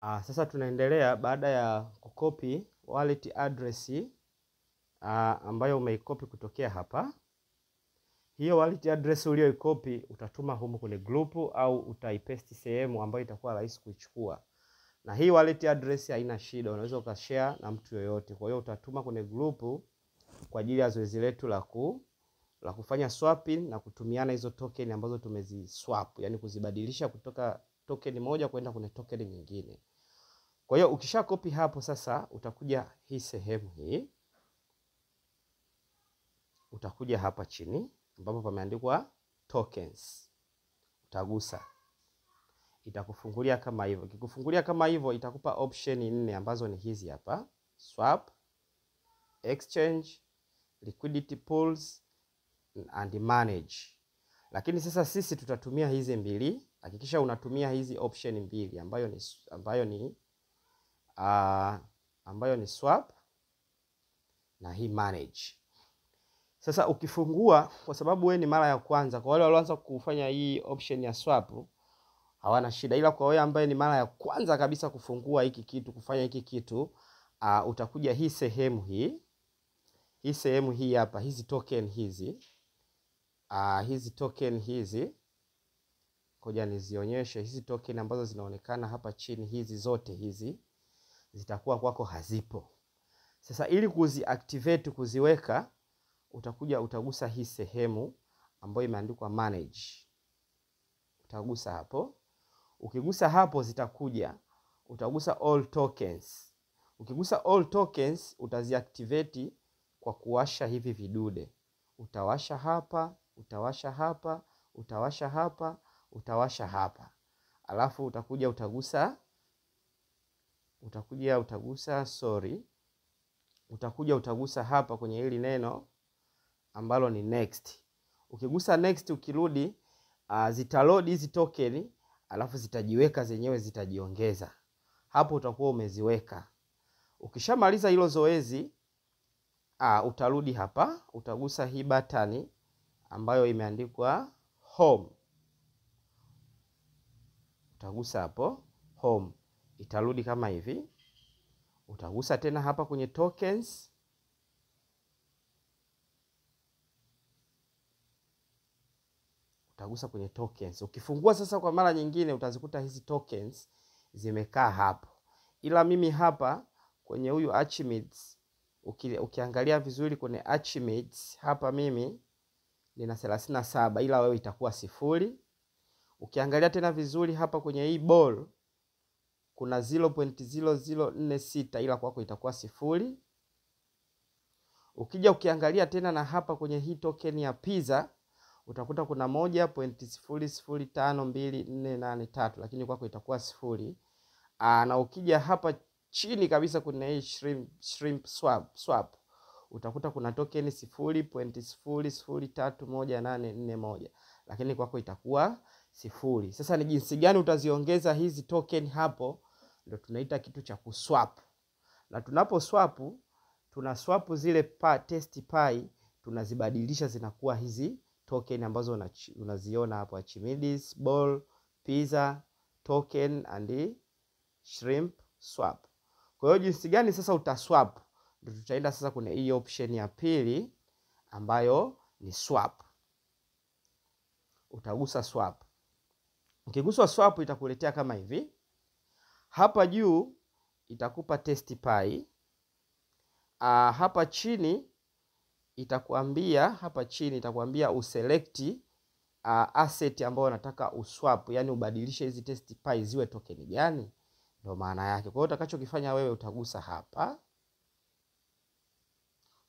Sasa tunaendelea baada ya kucopy wallet address ambayo umeicopy kutokea hapa. Hiyo wallet address uliyoicopy utatuma humu kwenye group au utaipaste sehemu ambayo itakuwa rahisi kuichukua. Na hii wallet address haina shida, unaweza ukashare na mtu yoyote. Kwa hiyo utatuma kwenye group kwa ajili ya zoezi letu la kufanya swapping na kutumiana hizo token ambazo tumeziswap, yani kuzibadilisha kutoka token moja kwenda kwenye token nyingine. Kwa hiyo ukisha copy hapo sasa utakuja hii sehemu hii. Utakuja hapa chini ambapo pameandikwa tokens. Utagusa. Itakufungulia kama hivyo. Ikikufungulia kama hivyo itakupa option 4 ambazo ni hizi hapa: swap, exchange, liquidity pools and manage. Lakini sasa sisi tutatumia hizi mbili. Hakikisha unatumia hizi option mbili ambayo ni swap na hii manage. Sasa ukifungua, kwa sababu wewe ni mara ya kwanza, kwa wale walioanza kufanya hii option ya swap hawana shida, ila kwa wewe ambaye ni mara ya kwanza kabisa kufungua hiki kitu, kufanya hiki kitu, utakuja hii sehemu hii, hii sehemu hii hapa, hizi token hizi, hizi token hizi, ngoja nizionyeshe hizi token ambazo zinaonekana hapa chini, hizi zote hizi zitakuwa kwako hazipo. Sasa ili kuziactivate, kuziweka, utakuja utagusa hii sehemu ambayo imeandikwa manage. Utagusa hapo. Ukigusa hapo zitakuja. Utagusa all tokens. Ukigusa all tokens utaziactivate kwa kuwasha hivi vidude. Utawasha hapa, utawasha hapa, utawasha hapa, utawasha hapa. Alafu utakuja utagusa, utakuja utagusa, sorry, utakuja utagusa hapa kwenye hili neno ambalo ni next. Ukigusa next, ukirudi, zitaload hizi token, alafu zitajiweka zenyewe, zitajiongeza. Hapo utakuwa umeziweka. Ukishamaliza hilo zoezi, utarudi hapa, utagusa hii button ambayo imeandikwa home. Utagusa hapo home, itarudi kama hivi. Utagusa tena hapa kwenye tokens. Utagusa kwenye tokens. Ukifungua sasa kwa mara nyingine utazikuta hizi tokens zimekaa hapo, ila mimi hapa kwenye huyu Archimedes, ukiangalia vizuri kwenye Archimedes hapa mimi nina 37, ila wewe itakuwa 0. Ukiangalia tena vizuri hapa kwenye hii ball kuna 0.0046, ila kwako itakuwa 0. Ukija ukiangalia tena na hapa kwenye hii token ya pizza utakuta kuna 1.0052483, lakini kwako itakuwa 0. Na ukija hapa chini kabisa kuna hii shrimp swap utakuta kuna token 0.0031841, lakini kwako itakuwa 0. Sasa ni jinsi gani utaziongeza hizi token hapo, ndio tunaita kitu cha kuswap. Na tunapo swap, tuna swap zile test pi, tunazibadilisha zinakuwa hizi token ambazo unaziona hapo: Archimedes, ball, pizza, token and shrimp swap. Kwa hiyo jinsi gani sasa utaswap, ndio tutaenda sasa kwenye hii option ya pili ambayo ni swap. Utagusa swap. Ukigusa swap itakuletea kama hivi. Hapa juu itakupa test pi. Hapa chini itakuambia, hapa chini itakuambia uselect asset ambayo unataka uswap, yani ubadilishe hizi test pi ziwe token gani, ndio maana yake. Kwa hiyo utakachokifanya wewe utagusa hapa.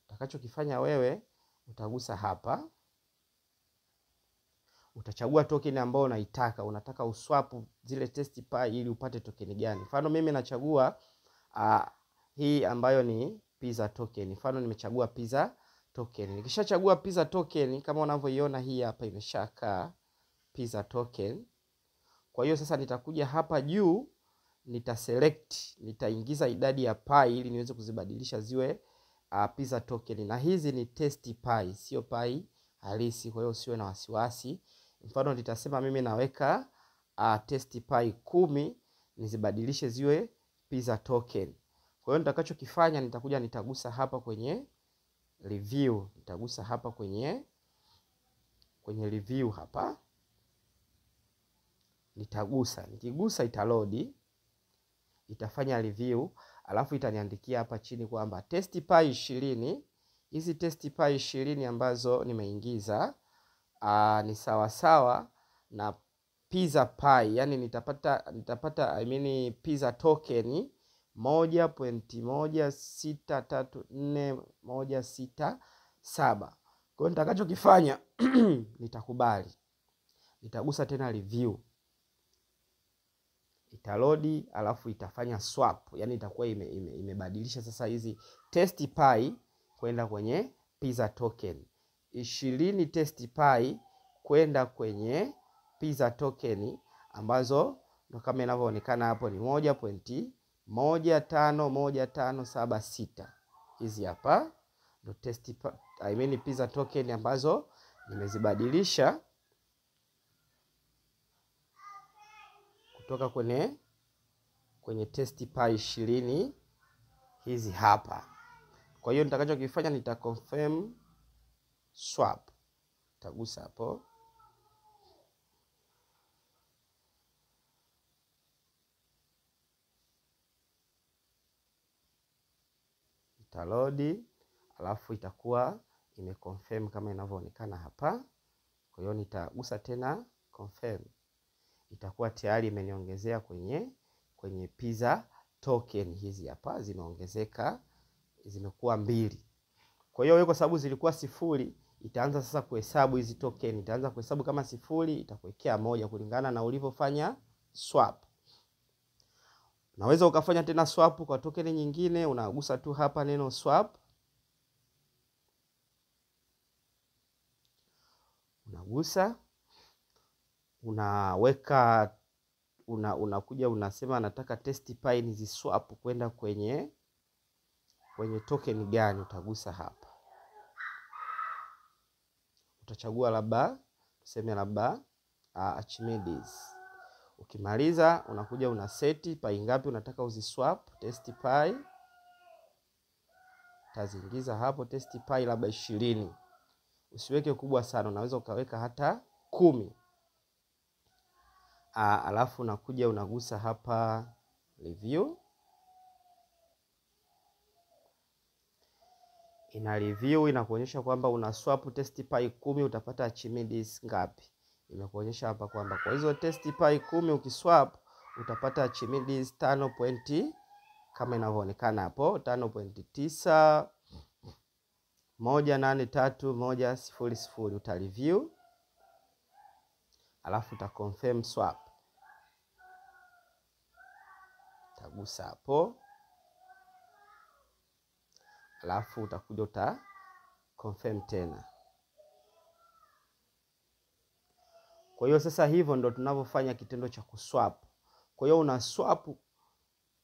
Utakachokifanya wewe utagusa hapa. Utachagua token ambayo unaitaka, unataka uswap zile test pi ili upate token gani. Mfano mimi nachagua hii ambayo ni pizza token. Mfano nimechagua pizza token. Nikishachagua pizza token kama unavyoiona hii hapa imeshakaa pizza token. Kwa hiyo sasa nitakuja hapa juu, nitaselect, nitaingiza idadi ya pi ili niweze kuzibadilisha ziwe pizza token. Na hizi ni test pi, sio pi halisi, kwa hiyo usiwe na wasiwasi. Mfano nitasema mimi naweka test pi 10 nizibadilishe ziwe pizza token. Kwa hiyo nitakachokifanya nitakuja nitagusa hapa kwenye review, nitagusa hapa kwenye review hapa. Nitagusa, nikigusa italodi, itafanya review, alafu itaniandikia hapa chini kwamba test pi 20, hizi test pi 20 ambazo nimeingiza ni sawa sawa na pizza pi, yani nitapata I mean pizza token 1.1634167. Kwa hiyo nitakachokifanya nitakubali, nitagusa tena review, italodi, alafu itafanya swap, yani itakuwa imebadilisha sasa hizi test pi kwenda kwenye pizza token 20 test pi kwenda kwenye pizza token ambazo kama inavyoonekana hapo ni 1.151576. Hizi hapa ndo test pi, I mean pizza token ambazo nimezibadilisha kutoka kwenye test pi 20 hizi hapa. Kwa hiyo nitakachokifanya nita confirm swap, tagusa hapo. Italodi, alafu itakuwa imeconfirm kama inavyoonekana hapa. Kwa hiyo nitagusa tena confirm, itakuwa tayari imeniongezea kwenye pizza token hizi hapa, zimeongezeka, zimekuwa 2. Kwa hiyo kwa sababu zilikuwa 0, itaanza sasa kuhesabu hizi token, itaanza kuhesabu kama 0, itakuwekea 1 kulingana na ulivyofanya swap. Naweza ukafanya tena swap kwa token nyingine, unagusa tu hapa neno swap, unagusa, unaweka, unakuja unasema nataka test pi niziswap kwenda kwenye token gani, utagusa hapa. Utachagua labda tuseme labda Archimedes. Ukimaliza unakuja una seti pi ngapi unataka uziswap test pi, utaziingiza hapo test pi labda 20. Usiweke kubwa sana, unaweza ukaweka hata 10. Alafu unakuja unagusa hapa review, ina review inakuonyesha kwamba una swap test pi 10 utapata Archimedes ngapi. Imekuonyesha hapa kwamba kwa hizo test pi 10 ukiswap utapata Archimedes 5 kama inavyoonekana hapo 5.9183100. Uta review alafu uta confirm swap, utagusa hapo, alafu utakuja uta confirm tena. Kwa hiyo sasa hivyo ndo tunavyofanya kitendo cha kuswap. Kwa hiyo una swap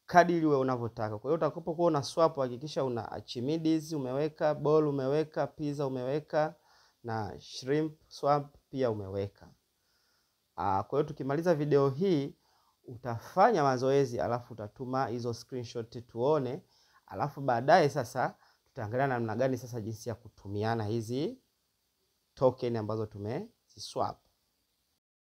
kadiri wewe unavyotaka. Kwa hiyo utakapokuwa una swap hakikisha una Archimedes umeweka, ball umeweka, pizza umeweka na shrimp swap pia umeweka. Kwa hiyo tukimaliza video hii utafanya mazoezi alafu utatuma hizo screenshot tuone, alafu baadaye sasa tutaangalia namna gani sasa jinsi ya kutumiana hizi token ambazo tumeziswap.